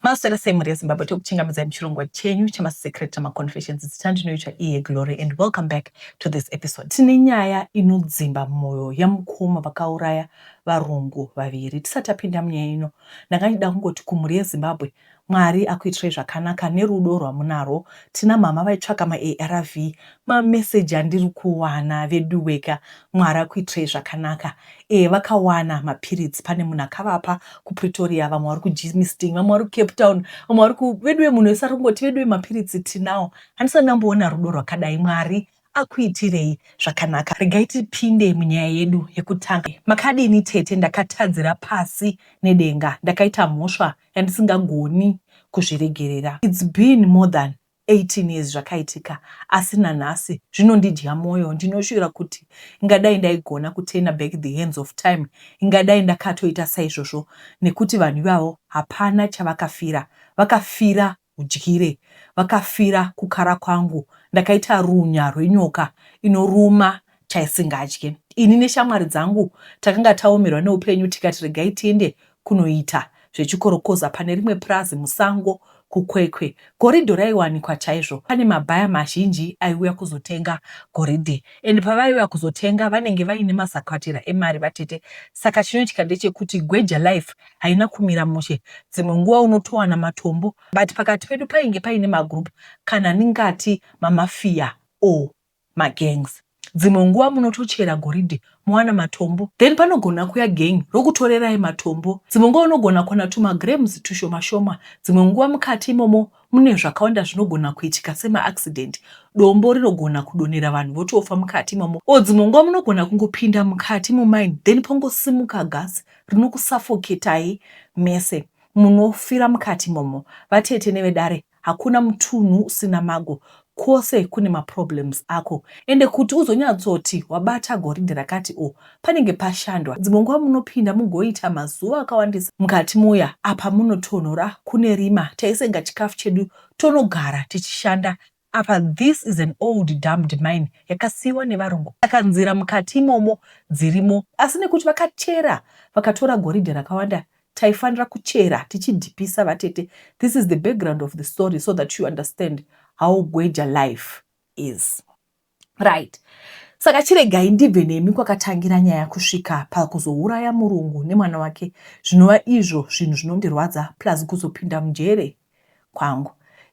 Maswera sei mhuri yeZimbabwe, tokuchingamidzai muchirongwa chenyu chemaSecret nemaConfessions. Zita ndinoitwa iye Glory and welcome back to this episode. Tine nyaya inodzimba mwoyo yamukoma vakauraya varungu vaviri. Tisati tapinda munyaya ino, ndanga ndichida kungoti kumhuri yeZimbabwe, Mwari akuitirei zvakanaka nerudo rwamunarwo. Tina mama vaitsvaka maARV, mameseji andiri kuwana veduweka. Mwari akuitirei zvakanaka. E, vakawana mapiritsi, pane munhu akavapa kuPretoria, vamwe vari kuGermiston, vamwe vari kuCape Town, vamwe vari ku veduwe, munhu wese ari kungoti veduwe mapiritsi tinawo. Handisati ndamboona rudo rwakadai. Mwari akuitirei zvakanaka. Regai tipinde munyaya yedu yekutanga. Makadini tete? Ndakatadzira pasi nedenga, ndakaita mhosva yandisingagoni kuzviregerera. It's been more than 18 years zvakaitika asi nanhasi zvinondidya mwoyo. Ndinoshuvira kuti ingadai ndaigona kuturner back the hands of time, ingadai ndakatoita saizvozvo nekuti vanhu ivavo hapana chavakafira. Vakafira udyire, vakafira kukara kwangu. Ndakaita runya rwenyoka inoruma chaisingadye. Ini neshamwari dzangu takanga taomerwa neupenyu tikati regai tiende kunoita zvechikorokoza pane rimwe purazi musango kuKwekwe. Goridhe raiwanikwa chaizvo. Pane mabhaya mazhinji aiuya kuzotenga goridhe and pavaiuya kuzotenga vanenge vaine mazakwatira emari vatete. Saka chinoitika ndechekuti gweja life haina kumira mushe. Dzimwe nguva unotowana matombo but pakati pedu painge paine magroup kana ndingati mamafia or magangs. Dzimwe nguva munotochera goridhe mowana matombo then panogona kuya gang rokutorerai matombo. Dzimwe nguva unogona kuwana tumagrams tushoma shoma. Dzimwe nguva mukati imomo mune zvakawanda zvinogona kuitika semaaccident. Dombo rinogona kudonera vanhu votofa mukati imomo. Or dzimwe nguva munogona kungopinda mukati mumine then pongosimuka gas rinokusuffocatai mese. Munofira mukati imomo. Vatete nevedare, hakuna mutunhu usina mago. Kwose kune maproblems ako. Ende kuti uzonyatsoti wabata goridhe rakati o, panenge pashandwa. Dzimwe nguva munopinda mugoita mazuva akawandisa mukati muya, apa munotonhora, kune rima. Taisenga chikafu chedu tonogara tichishanda. Apa this is an old dumped mine yakasiiwa nevarungu. Saka nzira mukati imomo dzirimo. Asi nekuti vakachera vakatora goridhe rakawanda taifanira kuchera tichidhipisa vatete. This is the background of the story so that you understand how gweja life is. Right. Saka chiregai ndibve nemi kwakatangira nyaya kusvika pakuzouraya murungu nemwana wake zvinova izvo zvinhu zvinondirwadza plus kuzopinda mujere kwangu.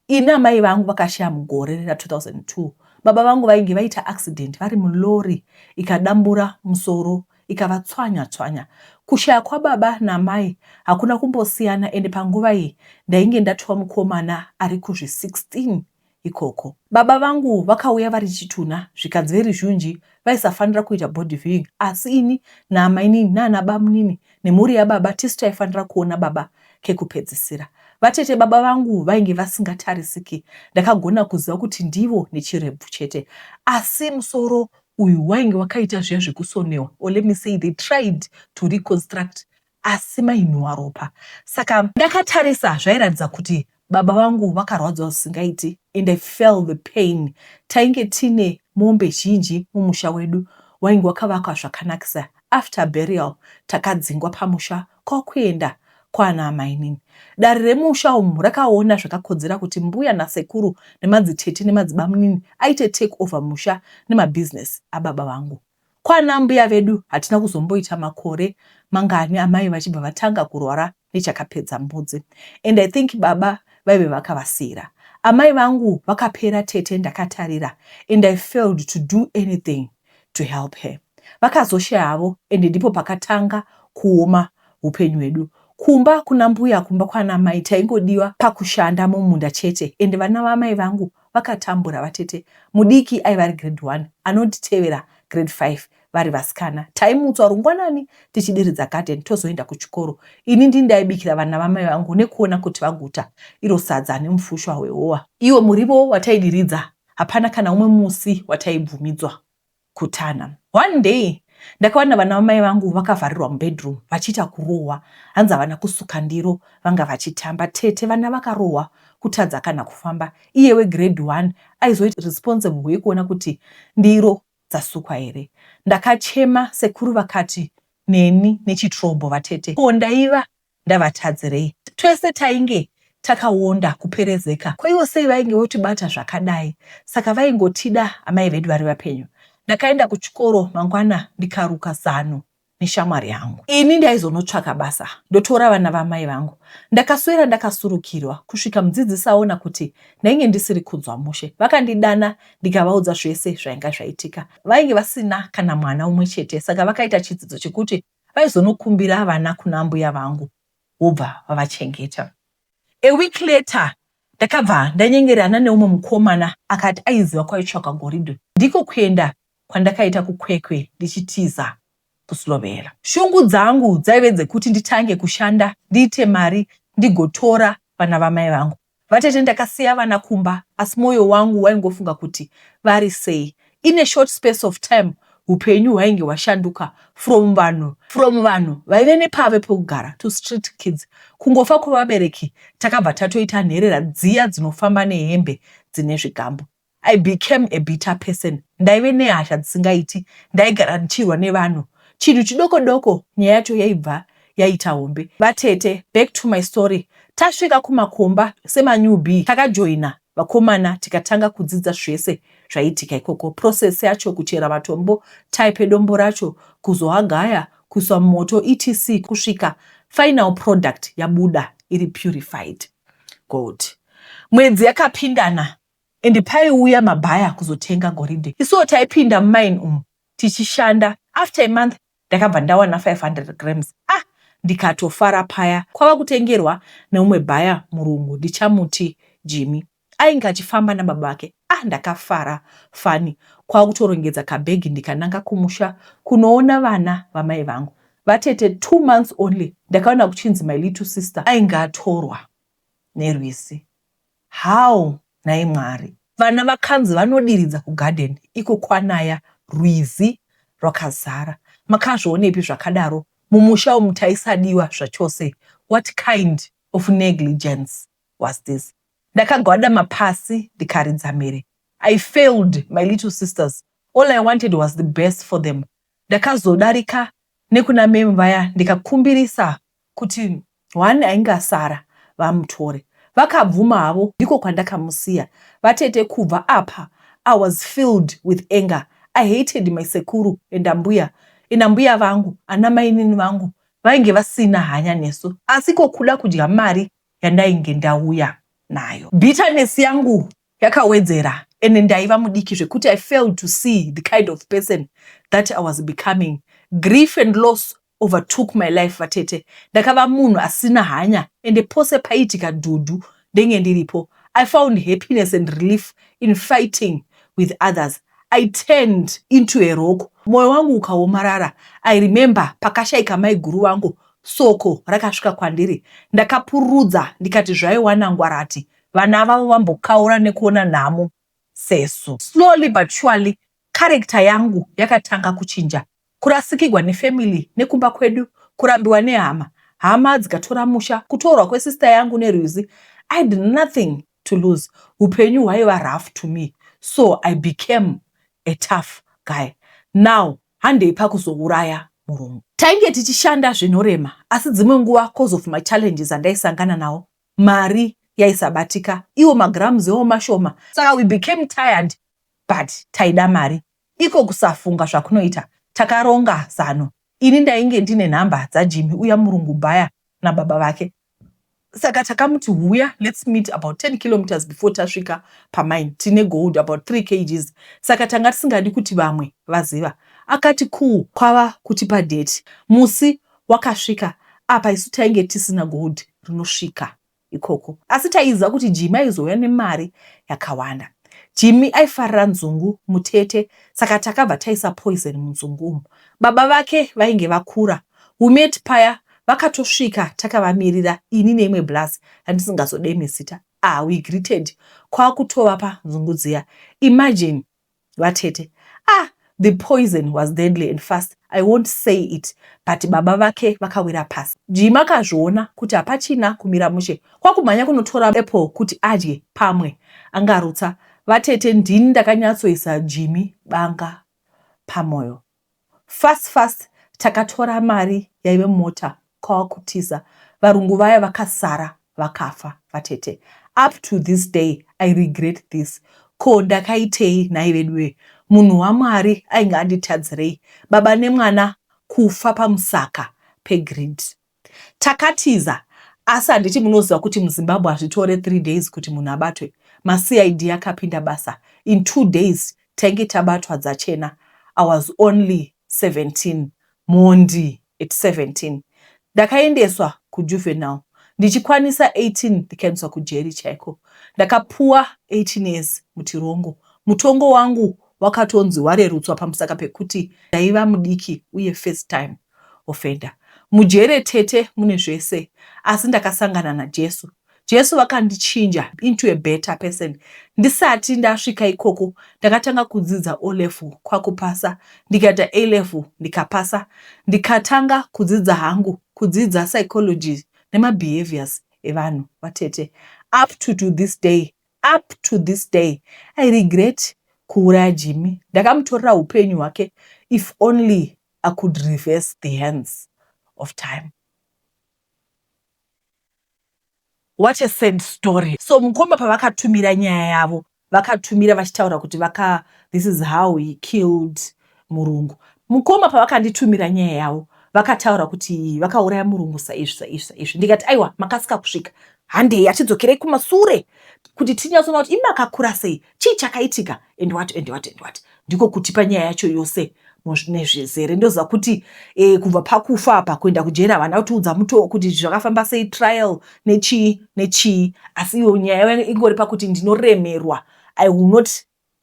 Ini amai vangu vakashaya mugore ra 2002. Baba vangu vainge vaita accident vari mulorry ikadambura musoro ikavatswanya tswanya. Kushaya kwababa namai hakuna kumbosiyana ende panguva iyi ndainge ndatova mukomana ari kuzvi 16 ikoko. Baba vangu vakauya vari chitunha zvikanzi veruzhinji vaisafanira kuita body viewing asi ini naamainini naana bamunini nemhuri yababa tisu taifanira kuona baba kekupedzisira. Vatete baba vangu vainge vasingatarisiki ndakagona kuziva kuti ndivo nechirebvu chete asi musoro uyu wainge wakaita zviya zvekusonewa or let me say they tried to reconstruct asi mainhuwa ropa saka ndakatarisa zvairatidza kuti baba vangu vakarwadziwa zvisingaiti and I felt the pain. Tainge tine mombe zhinji mumusha wedu wainge wakavakwa zvakanakisa. After burial takadzingwa pamusha kwakuenda kwaana amainini. Dare remusha umu rakaona zvakakodzera kuti mbuya nasekuru nemadzitete nemadzibamunini aite take over musha nemabusiness ababa vangu. Kwana mbuya vedu hatina kuzomboita makore mangani amai vachibva vatanga kurwara nechakapedza mbudzi and I think baba vaive vakavasiira. Amai vangu vakapera tete ndakatarira and I failed to do anything to help her. Vakazoshaya havo and ndipo pakatanga kuoma hupenyu hwedu. Kumba kuna mbuya kumba kwana mai taingodiwa pakushanda mumunda chete and vana vamai vangu vakatambura vatete. Mudiki aiva ari grade one anonditevera grade five vari vasikana. Taimutswa rungwanani tichidiridza garden tozoenda kuchikoro. Ini ndini ndaibikira vana vamai vangu nekuona kuti vaguta iro sadza nemufushwa wehowa. Iwo muriwo wataidiridza hapana kana umwe musi wataibvumidzwa kutana. One day ndakawana vana vamai vangu vakavharirwa mubedroom vachiita kurohwa hanzi havana kusuka ndiro vanga vachitamba. Tete vana vakarohwa kutadza kana kufamba. Iye wegrade one aizoita responsible yekuona kuti ndiro dzasukwa here. Ndakachema sekuru vakati neni nechitrobho vatete ko ndaiva ndavatadzirei. Twese tainge Takaonda kuperezeka. Ko ivo sei vainge votibata zvakadai? Saka vaingotida amai vedu vari vapenyu. Ndakaenda kuchikoro mangwana ndikaruka zano neshamwari yangu. Ini ndaizonotsvaka basa ndotora vana vamai vangu. Ndakaswera ndakasurukirwa kusvika mudzidzisi aona kuti ndainge ndisiri kunzwa mushe. Vakandidana ndikavaudza zvese zvainga zvaitika. Vainge vasina kana mwana umwe chete saka vakaita chitsidzo chekuti vaizonokumbira vana kuna ambuya vangu vobva vavachengeta. A week later ndakabva ndanyengerana neumwe mukomana akati aiziva kwaitsvakwa goridhe. Ndiko kuenda kwandakaita kuKwekwe ndichitiza kuSlovela. Shungu dzangu dzaive dzekuti nditange kushanda ndiite mari ndigotora vana vamai vangu. Vatete ndakasiya vana kumba asi moyo wangu waingofunga kuti vari sei. In a short space of time hupenyu hwainge hwashanduka from vanhu from vanhu vaive nepave pekugara to street kids. Kungofa kwevabereki takabva tatoita nherera dziya dzinofamba nehembe dzine zvigambo. I became a bitter person. Ndaive nehasha dzisingaiti, ndaigara ndichirwa nevanhu. Chinhu chidoko doko nyaya yacho yaibva yaita hombe. Vatete, back to my story. Tasvika kumakomba semanewbie takajoina vakomana tikatanga kudzidza zvese zvaiitika ikoko. Process yacho kuchera matombo, type yedombo racho, kuzoagaya, kuiswa mumoto etc kusvika final product yabuda iri purified gold. Mwedzi yakapindana and paiuya mabhaya kuzotenga goridhe isuwo taipinda mumine umu tichishanda. After a month ndakabva ndawana 500 grams ah ndikatofara paya kwava kutengerwa neumwe bhaya murungu ndichamuti Jimmy ainge achifamba nababa vake ah ndakafara fani kwava kutorongedza kabhegi ndikananga kumusha kunoona vana vamai vangu vatete two months only ndakaona kuchinzi my little sister ainge atorwa nerwizi How nhai Mwari. Vana vakanzi vanodiridza kugarden iko kwanaya rwizi rwakazara. Makazvionepi zvakadaro mumusha umu taisadiwa zvachose what kind of negligence was this. Ndakagwadama pasi ndikaridza mhere. I failed my little sisters all I wanted was the best for them. Ndakazodarika nekuna ma'am vaya ndikakumbirisa kuti one ainge asara vamutore. Vakabvuma havo ndiko kwandakamusiya. Vatete kubva apa I was filled with anger. I hated my sekuru and ambuya and ambuya vangu ana mainini vangu vainge vasina hanya nesu asi ko kuda kudya mari yandainge ndauya nayo. Bitterness yangu yakawedzera and ndaiva mudiki zvekuti I failed to see the kind of person that I was becoming. Grief and loss overtook my life vatete. Ndakava munhu asina hanya ende pose paiitika dhudhu ndenge ndiripo. I found happiness and relief in fighting with others. I turned into a rock. Moyo wangu ukaomarara. I remember pakashaika maiguru vangu soko rakasvika kwandiri. Ndakapururudza ndikati zvaiwana ngwarati vana vavo vambokaura nekuona nhamo sesu. Slowly but surely character yangu yakatanga kuchinja. Kurasikigwa nefamily nekumba kwedu, kurambiwa nehama, hama dzikatora musha, kutorwa kwesister yangu nerwizi, I had nothing to lose. Hupenyu hwaiva rough to me so I became a tough guy. Now handei pakuzouraya murungu. Tainge tichishanda zvinorema asi dzimwe nguva coz of machallenges andaisangana nawo mari yaisabatika iwo magrams iwawo mashoma saka we became tired but taida mari. Iko kusafunga zvakunoita. Takaronga zano. Ini ndainge ndine nhamba dzaJimmy uya murungu buyer nababa vake. Saka takamuti huya let's meet about 10 kilometres before tasvika pamine. Tine gold about 3 kgs saka tanga tisingadi kuti vamwe vaziva. Akati cool kwava kutipa date. Musi wakasvika apa isu tainge tisina gold rinosvika ikoko asi taiziva kuti Jimmy aizouya nemari yakawanda. Jimmy aifarira nzungu mutete saka takabva taisa poison munzungu umu. Baba vake vainge vakura. We met paya vakatosvika takavamirira ini neimwe blaz yandisingazodemi zita. Ah we greeted kwakutovapa nzungu dziya. Imagine vatete ah the poison was deadly and fast i won't say it but baba vake vakawira pasi Jim akazviona kuti hapachina kumira mushe kwakumhanya kunotora apple kuti adye pamwe angarutsa vatete ndini ndakanyatsoisa Jimmy banga pamoyo Fast fast takatora mari yaive mumota kwakutiza. Varungu vaya vakasara vakafa vatete. Up to this day I regret this. Ko ndakaitei nhai veduwee? Munhu waMwari ainge anditadzirei? Baba nemwana kufa pamusaka pegreed. Takatiza asi handiti munoziva kuti muZimbabwe hazvitore 3 days kuti munhu abatwe. MaCID akapinda basa in 2 days tainge tabatwa dzachena. I was only 17 mhondi at 17. Ndakaendeswa kujuvenile ndichikwanisa 18 ndikaendeswa kujeri chaiko. Ndakapuwa 18 years mutirongo. Mutongo wangu wakatonzi warerutswa pamusaka pekuti ndaiva mudiki uye first time offender. Mujere tete mune zvese asi ndakasangana naJesu. Jesu vakandichinja into a better person. Ndisati ndasvika ikoko ndakatanga kudzidza O level kwakupasa ndikaita A level ndikapasa ndikatanga kudzidza hangu kudzidza psychology nemabehaviors evanhu vatete up to to this day up to this day I regret kuuraya Jimmy ndakamutorera upenyu hwake if only I could reverse the hands of time. What a sad story. So mukoma pavakatumira nyaya yavo vakatumira vachitaura kuti vaka this is how he killed murungu. Mukoma pavakanditumira nyaya yavo vakataura kuti vakauraya murungu saizvi saizvi saizvi ndikati aiwa makasika kusvika handei atidzokerei kumasure kuti tinyatsoona kuti imi makakura sei chii chakaitika and what and what and what ndiko kutipa nyaya yacho yose nezvizere ndoziva kuti e, kubva pakufa apa kuenda kujeri havana kutiudza muto kuti zvakafamba sei trial nechii nechii asi iyo nyaya ingori pakuti ndinoremerwa i will not,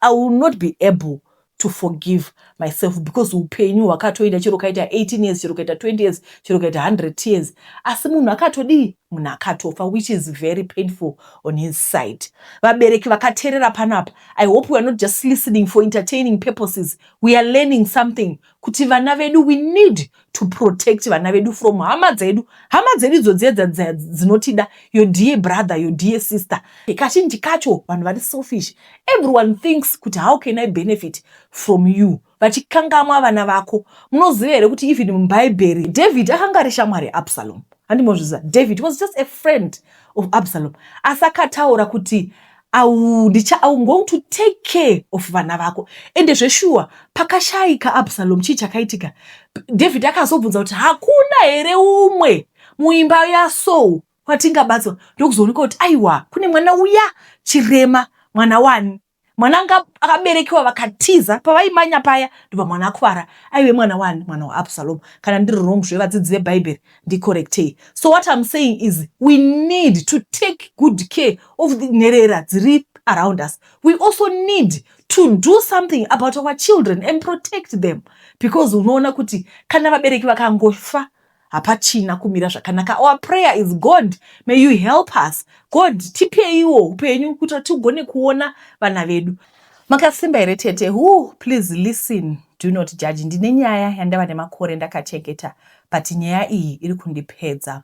I will not be able to forgive myself because upenyu hwakatoenda chero ukaita 18 years chero ukaita 20 years chero ukaita 100 years asi munhu akatodii munhu akatofa which is very painful on his side vabereki vakaterera panapa i hope we are not just listening for entertaining purposes we are learning something kuti vana vedu we need to protect vana vedu from hama dzedu hama dzedu idzo dziye dzinotida your dear brother your dear sister kazhinji kacho vanhu vari selfish everyone thinks kuti how can i benefit from you vachikangamwa vana vako munoziva here kuti even mubhaibheri david akanga ari shamwari yaabsalom handimozviziva david was just a friend of absalom asi akataura kuti I'm going to take care of vana vako ende zveshuwa pakashaika absalom chii chakaitika david akazobvunza kuti hakuna here umwe muimba yasoul kwatingabatswa ndokuzooneka kuti aiwa kune mwana uya chirema mwana wani mwana anga akaberekewa vakatiza pavaimanya paya ndobva mwana akuvara aive mwana wani mwana waabsalom kana ndiri wrong zvevadzidzi vebhaibheri ndicorrectei so what im saying is we need to take good care of the nherera dziri around us we also need to do something about our children and protect them because unoona kuti kana vabereki vakangofa hapachina kumira zvakanaka our prayer is god may you help us god tipeiwo upenyu kuitira tigone kuona vana vedu makasimba here tete who please listen do not judge ndine nyaya yandava nemakore ndakachengeta but nyaya iyi iri kundipedza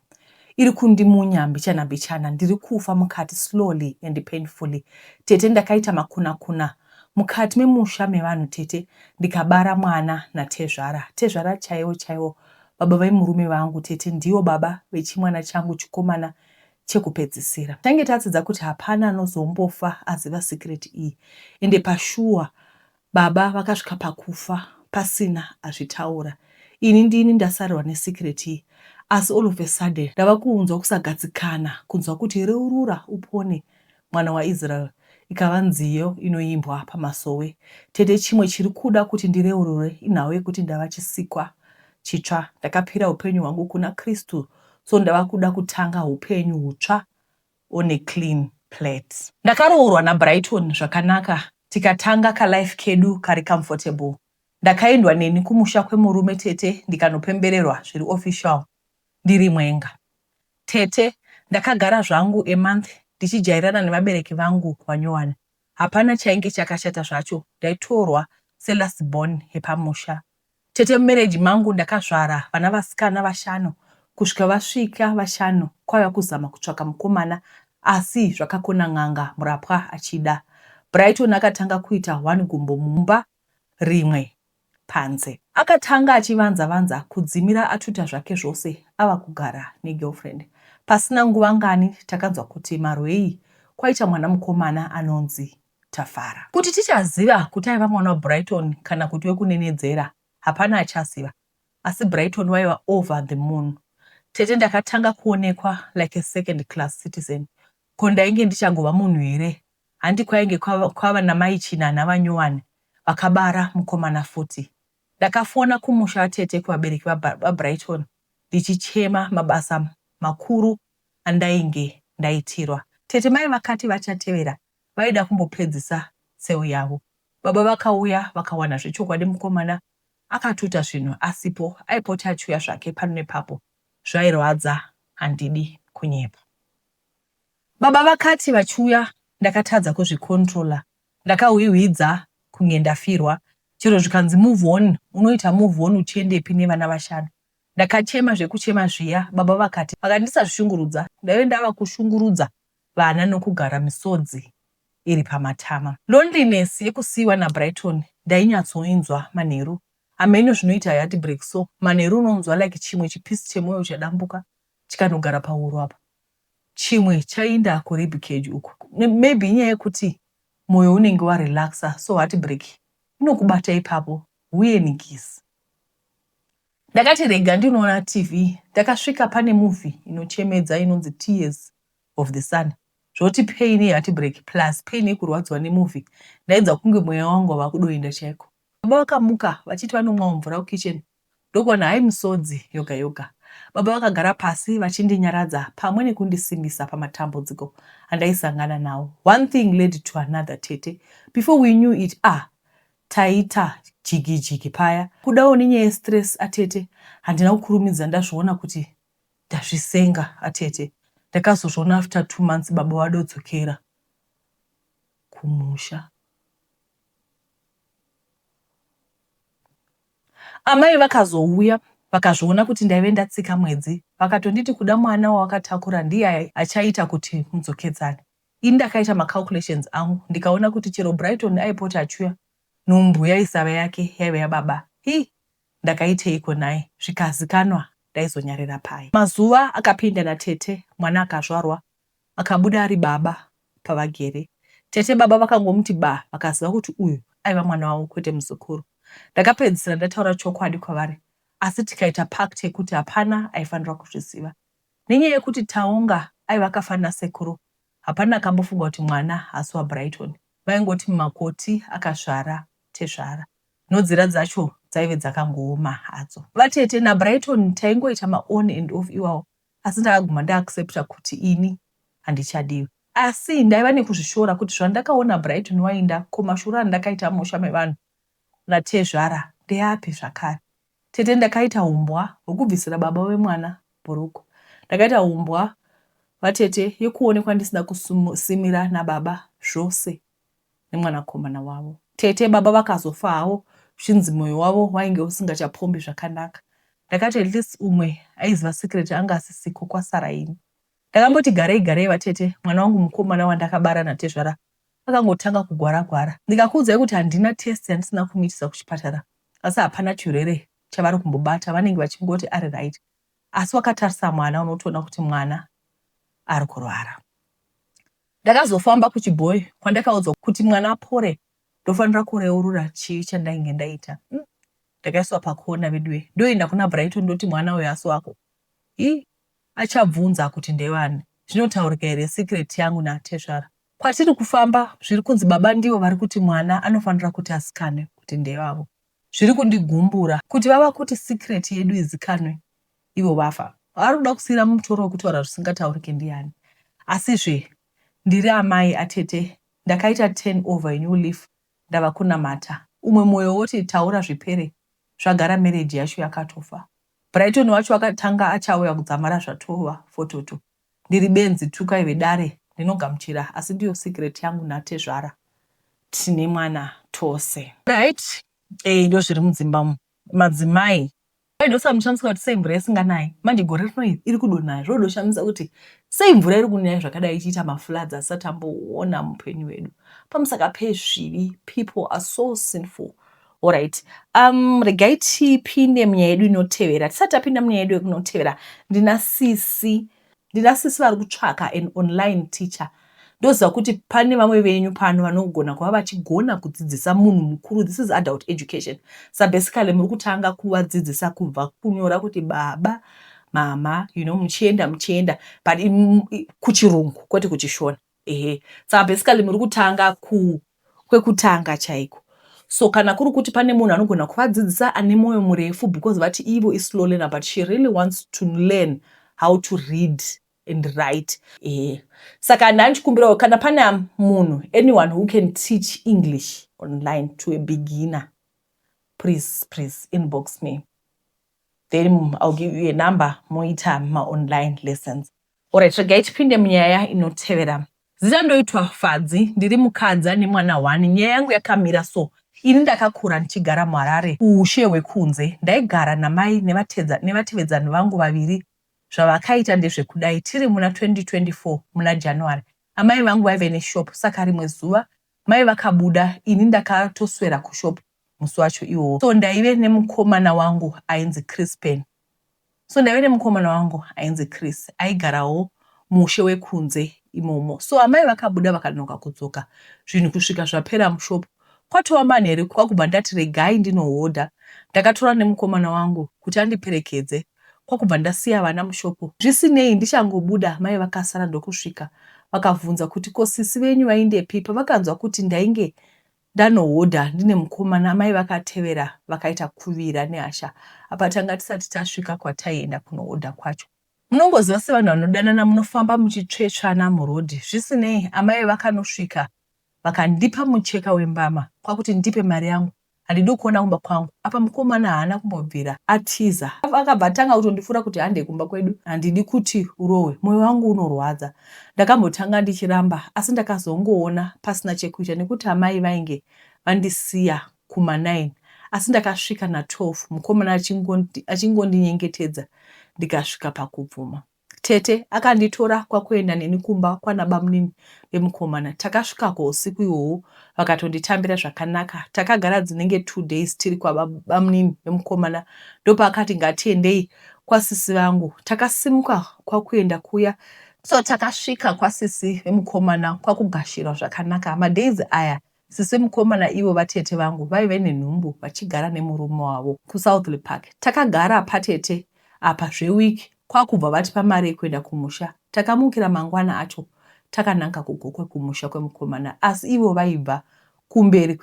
iri kundimunya mbichana mbichana ndiri kufa mukati slowly and painfully tete ndakaita makunakuna mukati memusha mevanhu tete ndikabara mwana natezvara tezvara chaiwo chaiwo baba vemurume vangu tete ndiwo baba vechimwana changu chikomana chekupedzisira tange tatsidza kuti hapana anozombofa aziva secret iyi ende pashuwa baba vakasvika pakufa pasina azvitaura ini ndini ndasarirwa nesecret iyi asi all of a sudden ndava kuunzwa kusagadzikana kunzwa kuti reurura upone mwana waisrael ikava nziyo inoimbwa pamasowe tete chimwe chiri kuda kuti ndireurure inhau yekuti ndava chisikwa chitsva ndakapira upenyu hwangu kuna kristu so ndava kuda kutanga upenyu hutsva on a clean plate ndakaroorwa nabrighton zvakanaka tikatanga kalife kedu kari comfortable ndakaendwa neni kumusha kwemurume tete ndikanopembererwa zviri official ndiri mwenga tete ndakagara zvangu a month ndichijairana nevabereki vangu vanyowani hapana chainge chakashata zvacho ndaitorwa selast born yepamusha tete mumarriage mangu ndakazvara vana vasikana vashanu kusvika vasvika vashanu kwaiva kuzama kutsvaka mukomana asi zvakakona n'anga murapwa achida brighton akatanga kuita one gumbo mumba rimwe panze akatanga achivanza vanza kudzimira atuta zvake zvose ava kugara negirlfriend. Pasina nguva ngani takanzwa kuti marwei kwaita mwana mukomana anonzi Tafara. Kuti tichaziva kuti aiva mwana waBrighton kana kuti wekunenedzera hapana achaziva asi Brighton waiva over the moon. Tete ndakatanga kuonekwa like a second class citizen. Ko ndainge ndichangova munhu here handi kwainge kwava namai Chinana vanyowani vakabara mukomana futi. Ndakafona kumusha atete kuvabereki vaBrighton ndichichema mabasa makuru andainge ndaitirwa. Tete mai vakati vachatevera vaida kumbopedzisa tseu yavo. Baba vakauya vakawana zvechokwadi mukomana akatuta zvinhu asipo aipota achiuya zvake pano nepapo. Zvairwadza handidi kunyepa. Baba vakati vachiuya ndakatadza kuzvicontroller ndakahwihwidza kunge ndafirwa. Chero zvikanzi move on unoita move on uchiendepi nevana vashanu. Ndakachema zvekuchema zviya baba vakati vakati ndisazvishungurudza ndaive ndava kushungurudza vana nokugara misodzi iri pamatama. Loneliness yekusiiwa naBrighton ndainyatsoinzwa manheru. Hameno zvinoita heartbreak so manheru unonzwa like chimwe chipiece chemoyo chadambuka chikanogara pahuro apa chimwe chainda kurib cage uku. Maybe inyaya yekuti moyo unenge warelaxer so heartbreak inokubata ipapo huye nikisi. Ndakati rega ndinoona TV. Ndakasvika pane movie inochemedza inonzi Tears of the Sun. Zvoti pain yeheartbreak plus pain yekurwadziwa nemovie ndainzwa kunge mweya wangu wava kudoenda chaiko. Baba vakamuka vachiti vanomwawo mvura kukitchen ndokuwana hayi misodzi yoga yoga. Baba vakagara pasi vachindinyaradza pamwe nekundisimbisa pamatambudziko andaisangana nawo. One thing led to another tete. Before we knew it ah Taita jigi jigi paya. Kudawo nenyaya yestress atete handina kukurumidza ndazviona kuti ndazvisenga atete. Ndakazozviona after two months baba vadodzokera kumusha. Amai vakazouya vakazviona kuti ndaive ndatsika mwedzi vakatonditi kuda mwana wawakatakura ndiye achaita kuti mudzokedzane. Ini ndakaita macalculations angu ndikaona kuti chero Brighton aipota achiuya nhumbu yaisava yake yaiva yababa. Hii ndakaiteiko nhai zvikazikanwa ndaizonyarira pai. Mazuva akapinda natete mwana akazvarwa akabuda ari baba pavagere. Tete baba vakangomuti ba vakaziva kuti uyu aiva mwana wavo kwete muzukuru. Ndakapedzisira ndataura chokwadi kwavari asi tikaita pact yekuti hapana aifanira kuzviziva. Nenyaya yekuti Taonga aiva akafanana nasekuru hapana akambofunga kuti mwana haasi waBrighton. Vaingoti makoti akazvara tezvara. Nhodzera dzacho dzaive dzakangooma hadzo. Vatete naBrighton taingoita maon and off iwawo asi ndakaguma ndaaccepter kuti ini handichadiwi. Asi ndaiva nekuzvishora kuti zvandakaona Brighton wainda ko mashura andakaita musha mevanhu natezvara ndeapi zvakare. Tete ndakaita humbwa hwekubvisira baba vemwana bhurugwa. Ndakaita humbwa vatete yekuonekwa ndisina kusimira nababa zvose nemwanakomana wavo. Tete baba vakazofa havo zvichinzi moyo wavo wainge usingachapombi zvakanaka. Ndakati at least umwe aiziva secret anga asisiko kwasara ini. Ndakamboti garei garei vatete mwana wangu mukomana wandakabara natezvara akangotanga kugwara gwara. Ndikakuudzai kuti handina test yandisina kumuitisa kuchipatara asi hapana chirwere chavari kumbobata vanenge vachingoti ari right asi wakatarisa mwana unotoona kuti mwana ari kurwara. Ndakazofamba kuchibhoyi kwandakaudzwa kuti mwana apore ndofanira kureurura chivi chandainge ndaita. Mm. Ndakaiswa pakona veduwe ndoenda kuna Brighton ndoti mwana uyo asi wako. Hii achabvunza kuti ndewani. Zvinotaurika here secret yangu natezvara. Kwatiri kufamba zviri kunzi baba ndivo vari kuti mwana anofanira kuti azikanwe kuti ndewavo. Zviri kundigumbura kuti vava kuti secret yedu izikanwe ivo vafa. Vari kuda kusiira mutoro wekutaura zvisingataurike ndiyani? Asizve ndiri amai atete ndakaita turn over a new leaf ndava kunamata. Umwe moyo woti taura zvipere zvagara marriage yacho yakatofa. Brighton wacho akatanga achauya kudzamara zvatova fototo. Ndiri benzi tukai vedare ndinogamuchira asi ndiyo secret yangu natezvara tine mwana tose. Right eh ndozviri mudzimba umu madzimai. Ndosamushamisika kuti sei mvura isinganayi manje gore rino iri iri kudonaya zvodoshamisa kuti sei mvura iri kunaya zvakadai ichiita mafloods asati amboona mupenyu wedu pamusaka pezvivi people are so sinful Alright. Um, regai tipinde munyaya yedu inotevera. Tisati tapinda munyaya yedu inotevera, ndina sisi. Ndina sisi vari kutsvaka an online teacher. Ndoziva kuti pane vamwe venyu pano vanogona kuva vachigona kudzidzisa munhu mukuru. This is adult education. Sa basically muri kutanga kuvadzidzisa kubva kunyora kuti baba, mama, you know, muchienda muchienda but kuchirungu kwete kuchishona. Ehe. Saka basically muri kutanga ku kwekutanga chaiko. So kana kuri kuti pane munhu anogona kuvadzidzisa ane moyo murefu because vati ivo islow learner but she really wants to learn how to read and write. Ehe. Saka ndandichikumbirawo kana pane munhu anyone who can teach English online to a beginner please please inbox me. Then I'll give you a number moita maonline lessons. Alright, regai tipinde munyaya inotevera. Zita ndoitwa Fadzi, ndiri mukadzi ane mwana one. Nyaya yangu yakamira so. Ini ndakakura ndichigara muHarare kuushe hwekunze. Ndaigara namai nevatevedzani vangu vaviri. Zvavakaita ndezvekudai, tiri muna 2024 muna January, amai vangu vaive neshop saka rimwe zuva mai vakabuda ini ndakatoswera kushop musi wacho iwowo. So ndaive nemukomana wangu ainzi Crispen. So ndaive nemukomana wangu ainzi Chris aigarawo mushe wekunze imomo. So amai vakabuda vakanonoka kudzoka zvinhu kusvika zvapera mushop. Kwatova manheru kwakubva ndati regai ndinohodha. Ndakatora nemukomana wangu kuti andiperekedze kwakubva ndasiya vana mushop. Zvisinei ndichangobuda mai vakasara ndokusvika vakabvunza kuti ko sisi venyu vaindepi pavakanzwa kuti ndainge Ndanohodha ndine mukomana amai vakatevera vakaita kuvira nehasha apa tanga tisati tasvika kwataienda kunohodha kwacho. Munongoziva sevanhu vanodanana munofamba muchitsvetsvana muroad. Zvisinei amai vakanosvika vakandipa mucheka wembama kwakuti ndipe mari yangu handidi kuona kumba kwangu. Apa mukomana haana kumbobvira atiza akabva atanga kutondifura kuti hande kumba kwedu handidi kuti urohwe moyo wangu unorwadza. Ndakambotanga ndichiramba asi ndakazongoona pasina chekuita nekuti amai vainge vandisiya kuma nine asi ndakasvika na 12 mukomana achingondinyengetedza ndikasvika pakubvuma. Tete akanditora kwakuenda neni kumba kwana bamunini vemukomana. Takasvikako usiku ihwohwo vakatonditambira zvakanaka. Takagara dzinenge two days tiri kwabamunini vemukomana ndopaakati ngatiendei kwasisi vangu. Takasimuka kwakuenda kuya. So takasvika kwasisi vemukomana kwakugashirwa zvakanaka. Madays aya sisi vemukomana ivo vatete vangu vaive nenhumbu vachigara nemurume wavo kuSouthlea Park. Takagara patete apa zveweek kwakubva vatipa mari yekuenda kumusha. Takamukira mangwana acho takananga kuGokwe kumusha kwemukomana asi ivo vaibva kumberi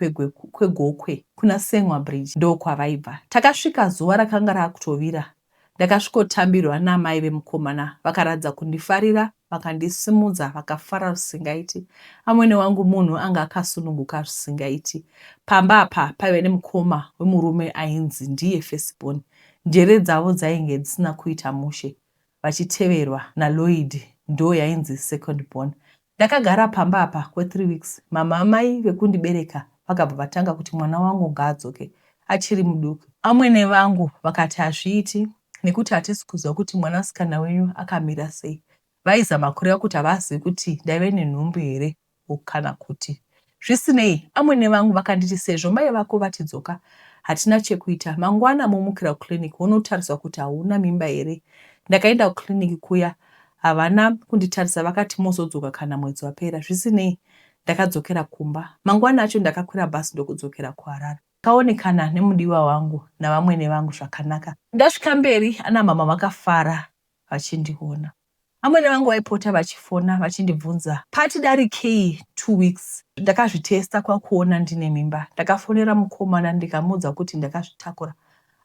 kweGokwe kuna Sengwa Bridge ndokwavaibva. Takasvika zuva rakanga rakutovira ndakasvikotambirwa namai vemukomana vakaratidza kundifarira vakandisimudza vakafara zvisingaiti. Amwene wangu munhu anga akasununguka zvisingaiti. Pamba apa paive nemukoma wemurume ainzi ndiye first born. Njere dzavo dzainge dzisina kuita mushe vachiteverwa naLloyd ndo yainzi second born. Ndakagara pamba apa kwethree weeks mama amai vekundibereka vakabva vatanga kuti mwana wangu ngaadzoke achiri muduku. Amwene vangu vakati hazviiti nekuti hatisi kuziva kuti mwanasikana wenyu akamira sei. Vaizama kureva kuti havazivi kuti ndaive nenhumbu here or kana kuti. Zvisinei, amwene vangu vakanditi sezvo mai vako vati dzoka hatina chekuita, mangwana momukira kuclinic wonotariswa kuti hauna mimba here. Ndakaenda kuclinic kuya havana kunditarisa vakati mozodzoka kana mwedzi wapera. Zvisinei, ndakadzokera kumba. Mangwana acho ndakakwira bus ndokudzokera kuHarare. Ndakaonekana nemudiwa wangu navamwene vangu zvakanaka. Ndasvika mberi ana mhamha vakafara vachindiona. Amwene vangu vaipota vachifona vachindibvunza. Pati darikei two weeks ndakazvitesta kwakuona ndine mimba. Ndakafonera mukomana ndikamuudza kuti ndakazvitakura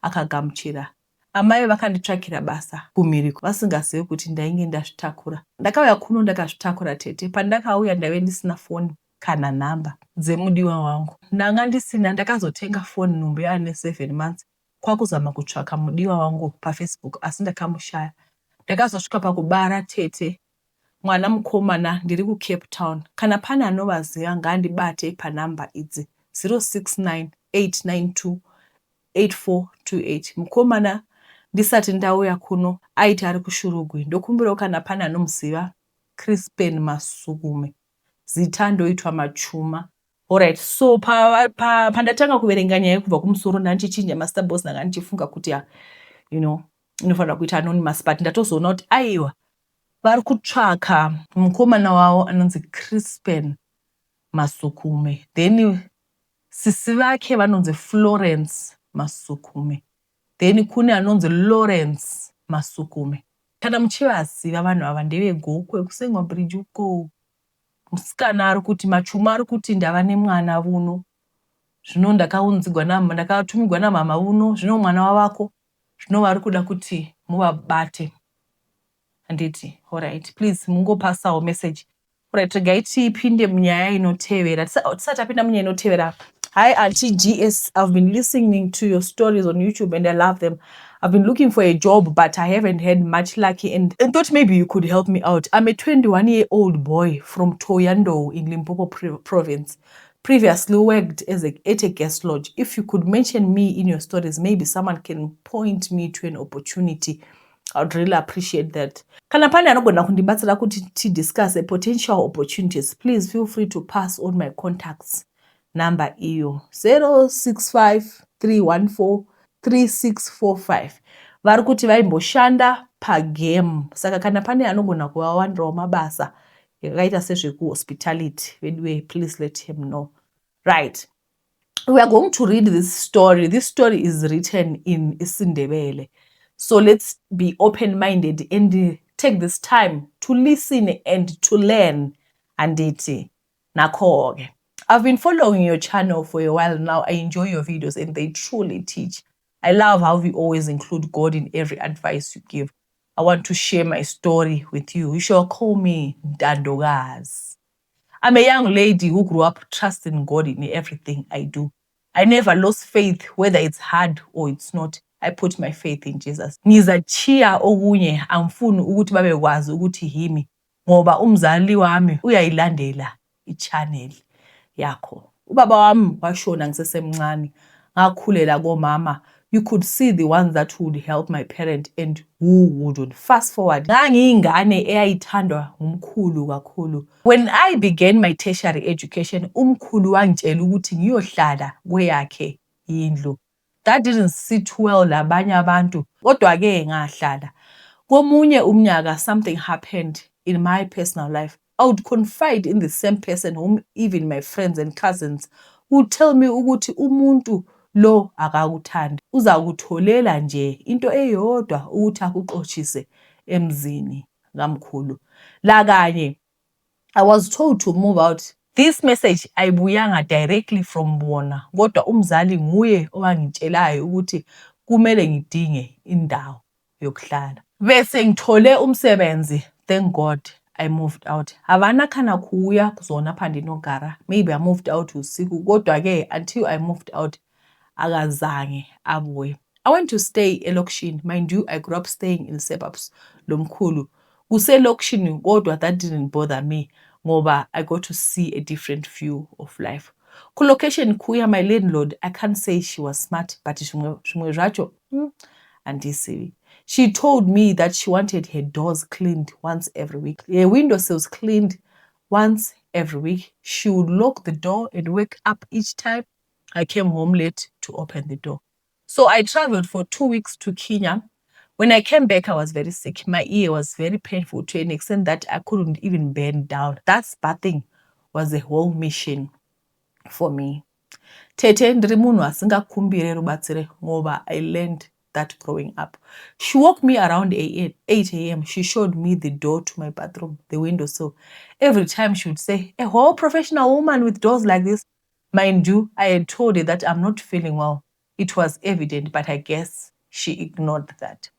akagamuchira. Amai vakanditsvakira basa kumhiri vasingazive kuti ndainge ndazvitakura. Ndakauya kuno ndakazvitakura tete. Pandakauya ndaive ndisina foni kana number dzemudiwa wangu. Ndanga ndisina ndakazotenga foni nhumbu yaane seven months kwakuzama kutsvaka mudiwa wangu pafacebook asi ndakamushaya. Ndakazosvika pakubara tete mwana mukomana ndiri kuCape Town. Kana pane anovaziva ngaandibate panumber idzi 069 892 8428 mukomana ndisati ndauya kuno aiti ari kuShurugwi ndokumbirawo kana pane anomuziva Crispen Masukume zita ndoitwa Machuma. Horait so pandatanga pa, pa kuverenga nyaya kubva kumusoro ndandichichinja master boss ndanga ndichifunga kuti you know inofanira kuita anonymous but ndatozoona kuti aiwa. Vari kutsvaka mukomana wavo anonzi Crispen Masukume. Then sisi vake vanonzi Florence Masukume. Then kune anonzi Lawrence Masukume. Kana muchivaziva vanhu ava, ndeveGokwe, kuSengwa Bridge uko. Musikana ari kuti, Machuma ari kuti, "Ndava nemwana vuno zvino, ndakaunzigwa, ndakatumigwa namama vuno, zvino mwana wavako zvino." Vari kuda kuti muvabate, handiti? Alright, please mungopasawo message. Alright, regai tipinde munyaya inotevera. Tisati tapinda munyaya inotevera, "Hi Auntie GS, I've been listening to your stories on YouTube and I love them. I've been looking for a job, but I haven't had much lucky and thought maybe you could help me out. I'm a 21-year-old boy from Thohoyandou in Limpopo province. Previously worked at a guest lodge. If you could mention me in your stories, maybe someone can point me to an opportunity. I would really appreciate that. Kana pane anogona kundibatsira kuti tidiscuss potential opportunities, please feel free to pass on my contacts." Number iyo 065 314 3645. Vari kuti vaimboshanda pagame, saka kana pane anogona kuvawanirawo mabasa yakaita sezvekuhospitality veduwe, please let him know. Right, we are going to read this story. This story is written in isiNdebele, so let's be open-minded and take this time to listen and to learn, anditi? Nakho-ke. "I've been following your channel for a while now. I enjoy your videos and they truly teach. I love how you always include God in every advice you give. I want to share my story with you. You shall call me Ntandokazi. I'm a young lady who grew up trusting God in everything I do. I never lost faith, whether it's hard or it's not. I put my faith in Jesus. Ngizachiya okunye, angifuni ukuthi babekwazi ukuthi yimi ngoba umzali wami uyayilandela i-channel yakho. Ubaba wami washona ngisesemncane, ngakhulela komama. You could see the ones that would help my parent and who wouldn't. Fast forward, ngangiyingane eyayithandwa ngumkhulu kakhulu. When I began my tertiary education, umkhulu wangitshela ukuthi ngiyohlala kweyakhe indlu. That didn't sit well labanye abantu, kodwa-ke ngahlala. Komunye umnyaka, something happened in my personal life. I would confide in the same person whom even my friends and cousins would tell me ukuthi umuntu lo akakuthandi. Uzakutholela nje into eyodwa ukuthi akuxoshise emzini kamkhulu. La kanye, I was told to move out. This message ayibuyanga directly from bona, kodwa umzali nguye owangitshelayo ukuthi kumele ngidinge indawo yokuhlala. Bese ngithole umsebenzi, thank God I moved out. Havana kana kuuya kuzoona pandinogara. Maybe I moved out usiku, kodwa-ke until I moved out akazange abuye. I went to stay elokishini. Mind you, I grew up staying in suburbs lomkhulu. Kuselokishini kodwa that didn't bother me ngoba I got to see a different view of life. Kulocation kuya, my landlord, I can't say she was smart, but zvimwe zvacho handisivi. She told me that she wanted her doors cleaned once every week, her windowsills cleaned once every week. She would lock the door and wake up each time I came home late to open the door. So I traveled for 2 weeks to Kenya. When I came back, I was very sick. My ear was very painful to an extent that I couldn't even bend down. That bathing was a whole mission for me. Tete, ndiri munhu asingakumbire rubatsiro ngoba I learned that growing up. She woke me around 8 a.m. She showed me the door to my bathroom, the windowsill. Every time she would say, 'A whole professional woman with doors like this.' Mind you, I had told her that I'm not feeling well. It was evident, but I guess she ignored that.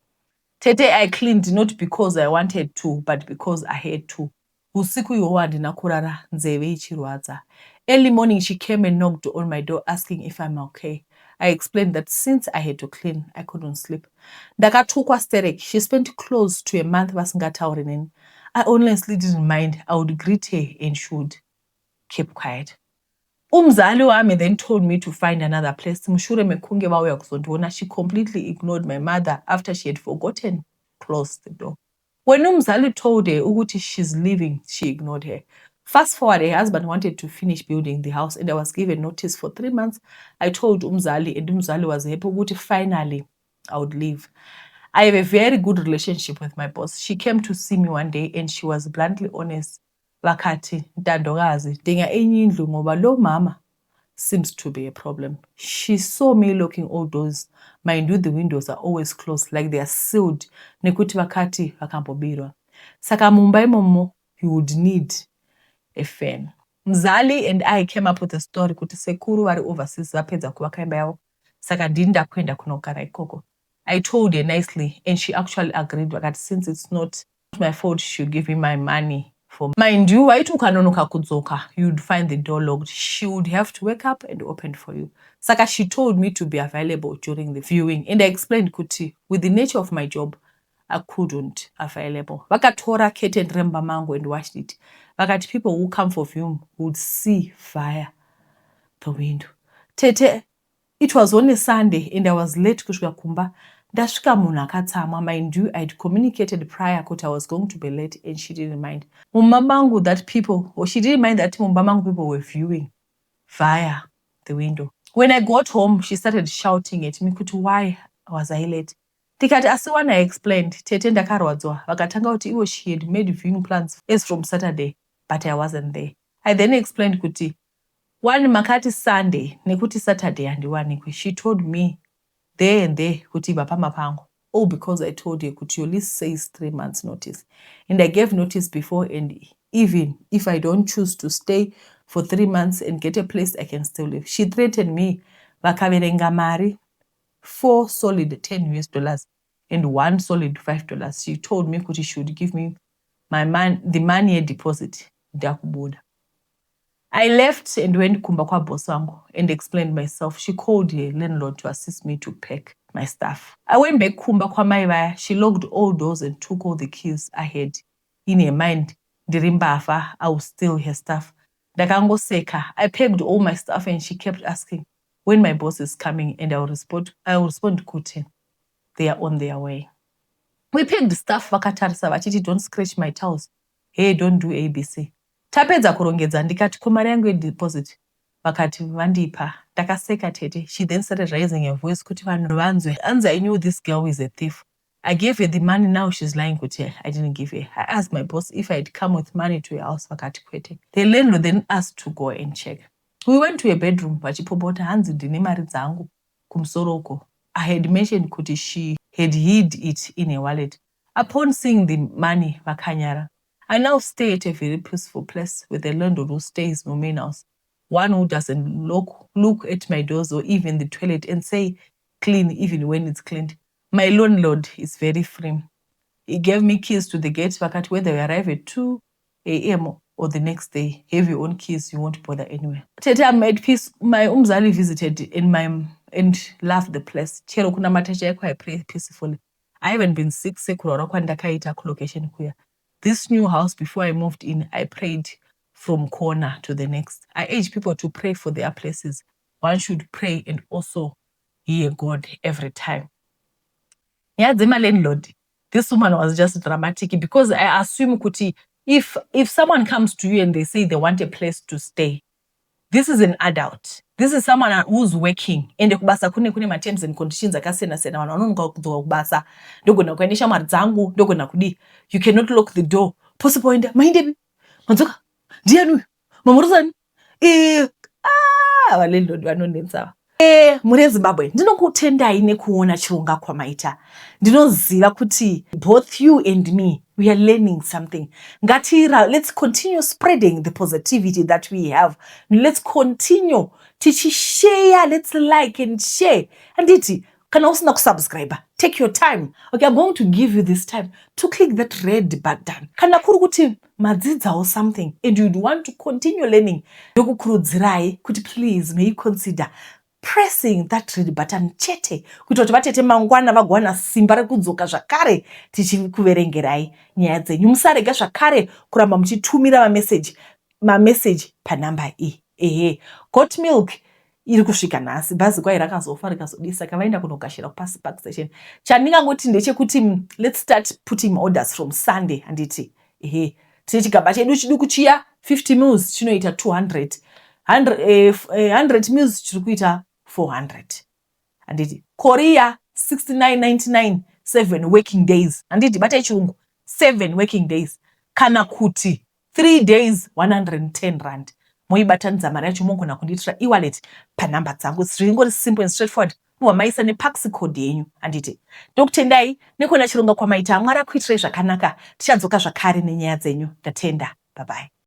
Tete, I cleaned not because I wanted to, but because I had to. Usiku iwowo handina kurara, nzeve ichirwadza. Early morning she came and knocked on my door asking if I'm okay. I explained that since I had to clean, I couldn't sleep. Ndakatukwa sterek. She spent close to a month vasingatauri neni. I honestly didn't mind. I would greet her and she would keep quiet. Umzali wami then told me to find another place. Mushure mekunge vauya kuzondiona, she completely ignored my mother after she had forgotten close the door. When umzali told her ukuthi she's leaving, she ignored her. Fast forward, her husband wanted to finish building the house and I was given notice for 3 months. I told umzali and umzali was happy ukuthi finally I would leave. I have a very good relationship with my boss. She came to see me one day and she was bluntly honest. Vakati, "Ntandokazi, dinga enye indlu ngoba lo mama seems to be a problem." She saw me locking all doors. Mind you, the windows are always closed, like they are sealed, nekuti vakati vakambobirwa. Saka mumba imomo you would need a fan. Mzali and I came up with a story kuti sekuru vari overseas vapedza kuvaka imba yavo, saka ndini ndakuenda kunogara ikoko. I told her nicely and she actually agreed. Vakati since it's not my fault, she should give me my money for. Mind you, waiti ukanonoka kudzoka, you'd find the door locked. She would have to wake up and open for you. Saka she told me to be available during the viewing and I explained kuti with the nature of my job, I couldn't available. Vakatora curtain remba mangu and washed it. Vakati people who come for viewing would see via the window. Tete, it was on a Sunday and I was late kusvika kumba. Ndasvika munhu akatsamwa. Mind you, I'd communicated prior kuti I was going to be late and she didn't mind mumba mangu that people, or she didn't mind that mumba mangu people were viewing via the window. When I got home, she started shouting at me kuti why was I late. Ndikati asi when I explained, tete, ndakarwadzwa. Vakatanga kuti iwo she had made viewing plans as from Saturday, but I wasn't there. I then explained kuti one makati Sunday nekuti Saturday handiwanikwi. She told me there and there kuti ibva pamba pangu, all because I told her kuti your lease says 3 months notice and I gave notice before, and even if I don't choose to stay for 3 months and get a place, I can still live. She threatened me. Vakaverenga mari, four solid 10 US dollars and one solid $5. She told me kuti she would give me my man, the money yedeposit ndakubuda. I left and went kumba kwaboss wangu and explained myself. She called her landlord to assist me to pack my stuff. I went back kumba kwamai vaya. She locked all doors and took all the keys I had. In her mind, ndiri mbavha, I will steal her stuff. Ndakangoseka. I packed all my stuff and she kept asking when my boss is coming and I will respond kuti they are on their way. We packed stuff vakatarisa vachiti, "Don't scratch my towels. Hey, don't do ABC." Tapedza kurongedza ndikati, "Ko mari yangu yedeposit?" Vakati vandipa. Ndakaseka, tete. She then started raising her voice kuti vanhu vanzwe. Anzi, "I knew this girl is a thief. I gave her the money, now she's lying kuti I didn't give her." I asked my boss if I'd come with money to her house. Vakati kwete. The landlord then asked to go and check. We went to a bedroom vachipopota, hanzi ndine mari dzangu kumusoro uko. I had mentioned kuti she had hid it in her wallet. Upon seeing the money, vakanyara. I now stay at a very peaceful place with a landlord who stays in main house, one who doesn't look at my doors or even the toilet and say clean even when it's cleaned. My landlord is very free. He gave me keys to the gate. Vakati whether we arrive at 2 a.m. or the next day, have your own keys, you won't bother anywhere. Tete, I'm at peace. My umzali visited and loved the place. Chero kunamata chaiko, I pray peacefully. I haven't been sick sekurwara kwandakaita kulocation kuya. This new house, before I moved in, I prayed from corner to the next. I urge people to pray for their places. One should pray and also hear God every time. Nyaya dzemalandlord, this woman was just dramatic because I assume kuti if someone comes to you and they say they want a place to stay, this is an adult. This is someone who's working. Ende kubasa kune ma-terms and conditions akasiyana siyana. Vanhu vanonoka kudzoka kubasa, ndogona kuenda neshamwari dzangu, ndogona kudii. You cannot lock the door. Pose paoenda, "Maindepi? Madzoka? Ndiani uyu? Mamurusani?" Ah, valandlord vanonetsa. Mhuri yeZimbabwe, ndinokutendai nekuona chirongwa kwamaita. Ndinoziva kuti both you and me, we are learning something. Ngatira, let's continue spreading the positivity that we have. Let's continue tichishare. Let's like and share. Handiti kana usina kusubscribe, take your time. Okay, I'm going to give you this time to click that red button. Kana kuri kuti madzidzawo something and you'd want to continue learning, ndokukurudzirai kuti please, may you consider pressing that red button chete, kuitira kuti vatete mangwana vagowana simba rekudzoka zvakare tichikuverengerai nyaya dzenyu. Musarega zvakare kuramba muchitumira mameseji panhamba iyi. Ehe, Goat milk iri kusvika nhasi. Bhazi kwai rakazofa rikazodii, saka vaenda kunogashira kupasi Park Station. Chandingangoti ndechekuti let's start putting orders from Sunday, handiti? Ehe, tine chigaba chedu chiduku chiya, 50 mils chinoita 200, 100 mils chiri kuita 400, handiti? Korea 69.99, 7 working days, handiti? Batai chirungu, 7 working days kana kuti 3 days, 110 rand. Moibatanidza mari yacho, mogona kundiitira ewallet panhamba dzangu. Zvingori simple and straightforward. Mobva maisa nepax code yenyu, handiti? Ndokutendai nekuona chirongwa kwamaita. Mwari akuitirai zvakanaka. Tichadzoka zvakare nenyaya dzenyu. Ndatenda, bye bye.